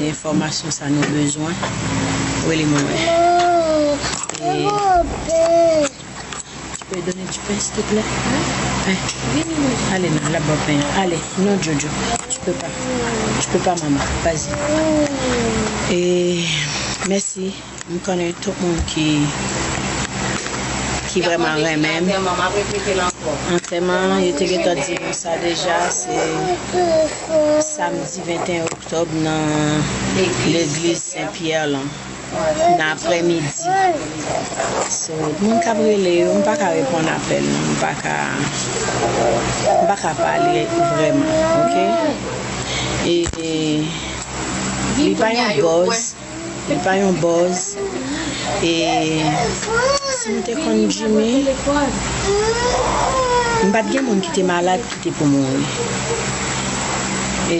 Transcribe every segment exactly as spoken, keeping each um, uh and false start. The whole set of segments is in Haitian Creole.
enfòmasyon sa nou bezwen, rele mwen. E, tu peux donner du pain, s'il te plaît? Pain. Ale non, l ap ba w pen an. Ale, non, Jojo. Tu peux pas. Tu peux pas, maman. Vas-y. E, mèsi. M konnen tout moun ki, ki vrèman renmen m. Antèman, yo te gentan di nou sa deja, se samdi venteyen oktòb nan legliz Sen Pyè lan, nan aprèmidi. So, moun k ap rele yo, m pa ka reponn apèl non, m pa ka, m pa ka pale vrèman, oke? E, e li pa yon buzz. Li pa yon buzz. E si m te konn Jimmy, m pa t gen moun ki te malad ki te pou mouri. E,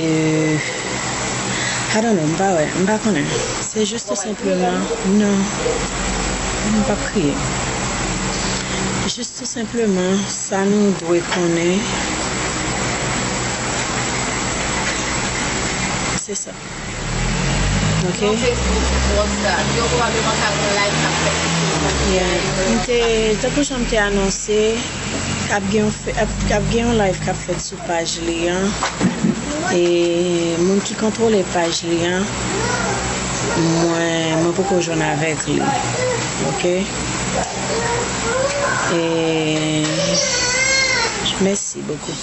I don't know, m pa wè, m pa konnen. Se jis tou senpleman, non, m p ap kriye. Jis tou senpleman, sa nou dwe konnen, se sa. Ok. Nan Facebook, WhatsApp, yo pwobableman ka gen live k ap fèt sou Facebook. Yeah. M te, tankou jan m te anonse, ap gen yon fe-, ap, ap gen yon live k ap fèt sou paj li an. E moun ki kontwole paj li an, mwen, mwen poko jwenn avèk li. Ok? E mèsi bokou.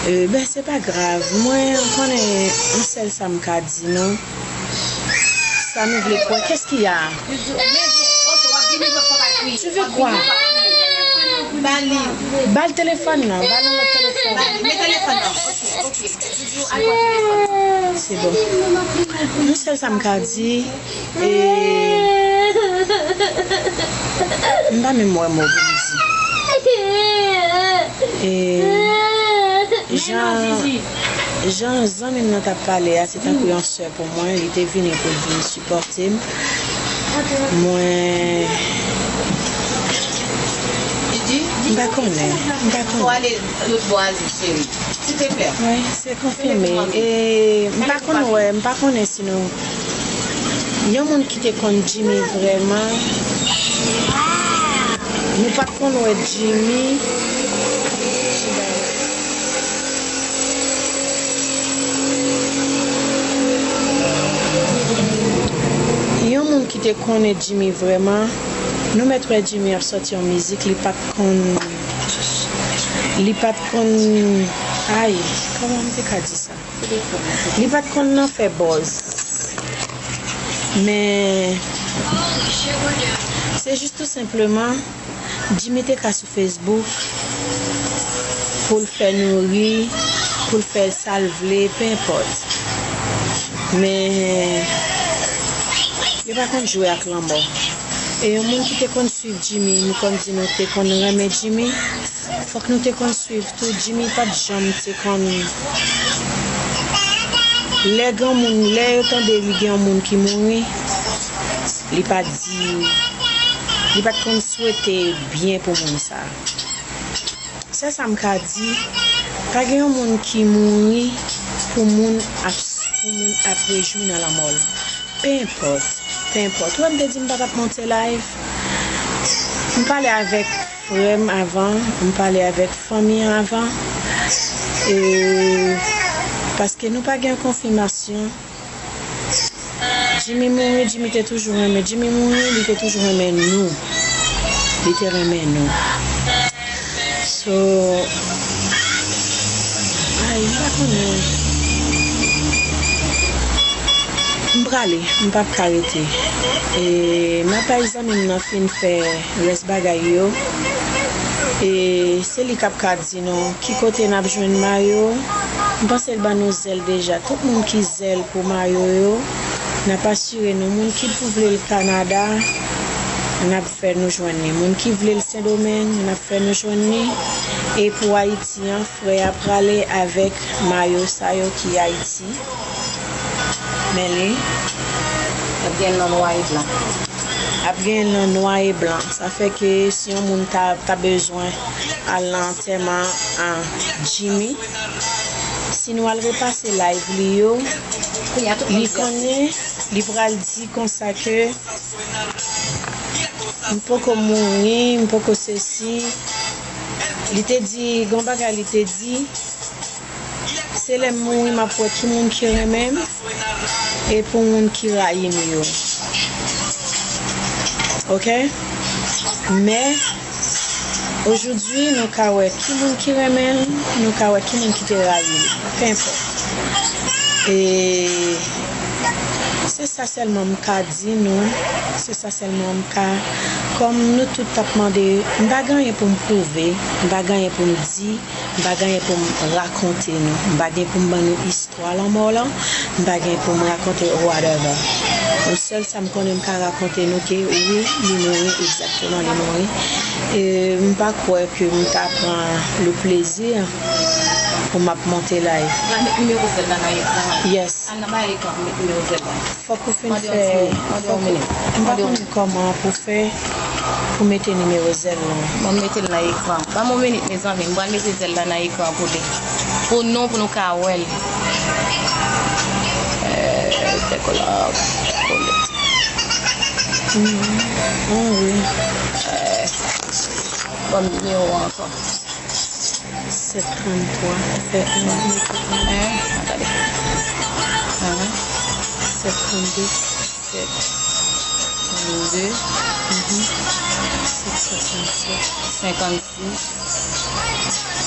E, ben, se pa grav. Mwen, ou konnen, yon sèl sa m ka di nou. Sa nou vle kwè? Qu'est-ce qu'il y a? Tu veux quoi? Ba l telefòn nan. Ba l yon lòt telefòn. Se bon. Yon sèl sa m ka di, E, m pa menm wè mo pou m di. E, jan, jan zanmi m nan t ap pale a, se tankou yon sè pou mwen, li te vini pou l vin sipòte m. Mwen, m pa konnen, m pa konnen. Wi, se konfime. E, m pa konn wè, m pa konnen si nou, yon moun ki te konn Jimmy vrèman, nou pa t konn wè Jimmy. Yon moun ki te konnen Jimmy vrèman, nou mèt wè Jimmy ap sòti yon mizik, li pa t konn, li pa t konn, ay, kòman m te ka di sa? Li pa t konn nan fè buzz. Men, se jis tou senpleman, Jimmy te ka sou Facebook pou l fè nou ri, pou l fè sa l vle, pe enpòt. Men, yo pa konn jwe ak lanmò. E yon moun ki te konn swiv Jimmy, nou konn di nou te konn renmen Jimmy, fòk nou te konn swiv tou. Jimmy pa t janm te konn, lè granmoun, lè yo tande li gen yon moun ki mouri, li pa t di, li pa t konn swete byen pou moun sa. Sèl sa m ka di, pa gen yon moun ki mouri pou moun ap, pou moun ap rejwi nan lanmò l. Pe enpòt, pe enpòt. Ou wè m te di m pa t ap monte live? M pale avèk frè m avan, m pale avèk fanmi an avan. E, paske nou pa gen konfimasyon. Jimmy mouri, Jimmy te toujou renmen. Jimmy mouri, li te toujou renmen nou. Li te renmen nou. So, ay, m pa konnen. M prale, m p ap ka rete. E, m ap bay zanmi m nan fin fè rès bagay yo. E, se li k ap ka di nou ki kote n ap jwenn mayo. M panse l ban nou zèl deja. Tout moun ki zèl pou mayo yo, n ap asire nou. Moun ki pou vle l Kanada, n ap fè nou jwenn li. Moun ki vle l Sendomeng, n ap fè nou jwenn li. E pou Ayiti an, frè a prale avèk mayo sa yo ki Ayiti. Men li. Ap gen nan nwa e blan. Ap gen nan nwa e blan. Sa fè ke si yon moun ta, ta bezwen al nan antèman an Jimmy, si nou al repase live li yo, Li konnen, li pral di konsa ke m poko mouri, m poko sesi. Li te di, gon bagay li te di, se lè m mouri m ap wè ki moun ki renmen m e pou moun ki rayi m yo. Oke? Men, ojoudwi, nou ka wè ki moun ki renmen l, nou ka wè ki moun ki te rayi l. Pe enpòt. E se sa sèlman m ka di nou. Se sa sèlman m ka. Kòm nou tout t ap mande, m pa gen anyen pou m pwouve, m pa gen anyen pou m di, m pa gen anyen pou m rakonte nou. M pa gen pou m ban nou istwa lanmò lan, m pa gen pou m rakonte whatever. Yon sèl sa m konnen m ka rakonte nou ke wi, li mouri, egzakteman, li mouri. E m pa kwè ke m ta pran le plezi pou m ap monte live. Pral met nimewo zèl la nan ekran an. Yes. Al nan bagay ekran pou met nimewo zèl la. Fòk ou fin fè, fòk ou, m pa konnen kòman pou fè pou mete nimewo zèl lan. Mwen mete l nan ekran. Ban m yon minit, mezanmi. M pral mete zèl la nan ekran pou li. Pou nou, pou nou ka wè l. Eh, fè kolab. Kole. Mm, mm, wi. Eh, ban m nimewo an ankò. Sèt tranntwa. Fè en. En, a, gade. Ahan. Sèt trannde. Sèt trannde. Mhm. Sèt swasannsèt. Senkannsis.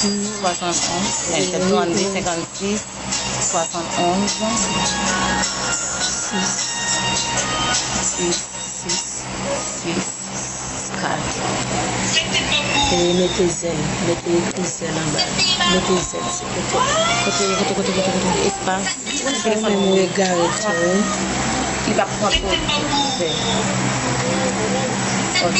Mhm. Swasannonz. Eh, sèt trannde, senkannsis, swasannonz. Sis. Sis. Sis. Sis. Kat. E mete zèl, mete ekri zèl anba. Mete zèl sou kote. Kote, kote, kote, kote, kote. Espas. Ou menm ou egare tou, wi. Li p ap pran twòp zè. Ok.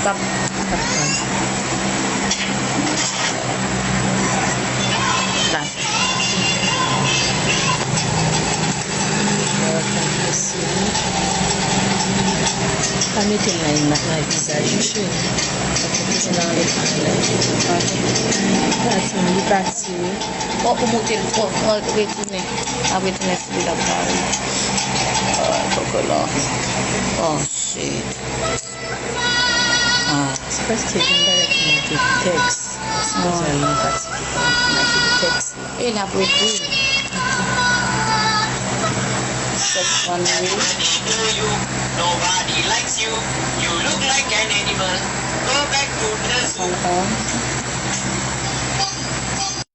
P ap, p ap pran. La. Pa mete l nan ima-, nan vizaj ou, cheri. Mete l nan ekran la. Pati, li pati, wi. Oh, ou moute l twò, oh, retounen. Ap retounen sou li la, wi. Oh, koko la. Oh, shit. Ah. Se paske gen bagay ki make tèks. Eksplozyon li fatige pa mete tèks la. E l ap ekri. Sèt trannde. Nobody likes you. You look like an animal. Go back to the zoo. Swasann onz.